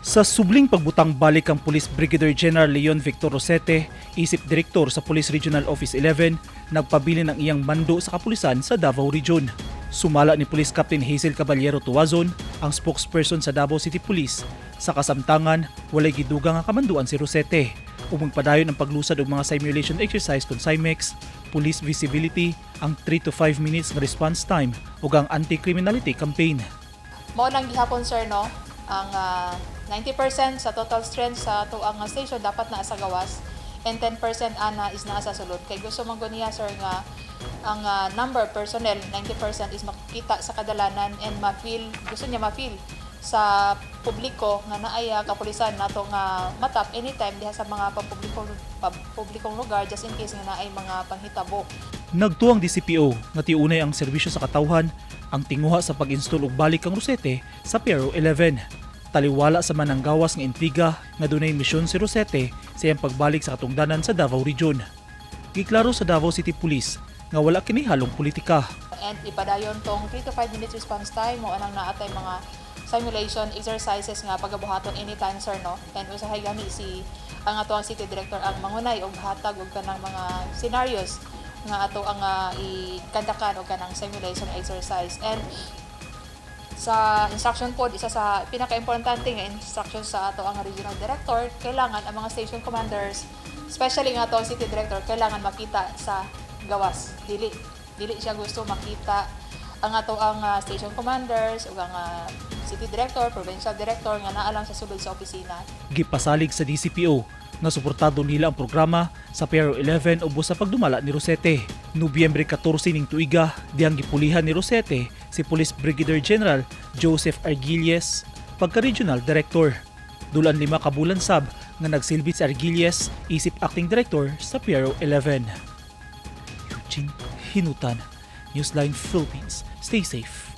Sa subling pagbutang balik ang Police Brigadier General Leon Victor Rosete, isip direktor sa Police Regional Office 11, nagpabilin ang iyang mando sa kapulisan sa Davao Region. Sumala ni Police Captain Hazel Caballero Tuazon, ang spokesperson sa Davao City Police. Sa kasamtangan, walay gidugang nga kamanduan si Rosete. Ug magpadayon ang paglusad og mga simulation exercise kon SIMEX, police visibility, ang 3 to 5 minutes nga response time ug ang anti-criminality campaign. Mao lang gihapon, sir, no, ang 90% sa total strength sa atoang station dapat naa sa gawas and 10% ana is naa sa sulod kay gusto man gud niya, sir, nga ang number personnel 90% is makita sa kadalanan and ma-feel, gusto niya ma-feel sa publiko nga naay kapulisan nato nga matap anytime diha sa mga pampublikong lugar just in case nga naay mga panghitabo. Nagtuo ang DCPO nga tiunay ang serbisyo sa katawhan ang tinguha sa pag-install og balik kang Rosete sa PRO 11. Taliwala sa mananggawas nga intriga nga dunay misyon si Rosete sa iyang pagbalik sa katungdanan sa Davao Region. Giklaro sa Davao City Police nga wala kini halong politika. And ipadayon tong 3 to 5 minutes response time mo anang naatay mga simulation exercises nga pagabuhaton anytime, sir, no. And usahay gani si ang ato ang city director ang mangunay og hatag og kanang mga scenarios nga ato ang ikandakan og kanang simulation exercise. And sa instruction pod, isa sa pinaka-importante nga instruction sa ato ang regional director, kailangan ang mga station commanders, especially nga ato ang city director, kailangan makita sa gawas. Dili siya gusto makita ang ato ang station commanders ug ang city director, provincial director nga naa lang sa sulod sa opisina. Gipasalig sa DCPO nga suportado nila ang programa sa PRO 11 ubos sa pagdumala ni Rosete. Nobyembre 14 ning tuiga, dihang gipulihan ni Rosete si Police Brigadier General Joseph Arguilles pagka-regional director. Dulan 5 ka bulan sab nga nagsilbi si Arguilles isip acting director sa PRO 11. Eugene Hinutan, Newsline Philippines. Stay safe.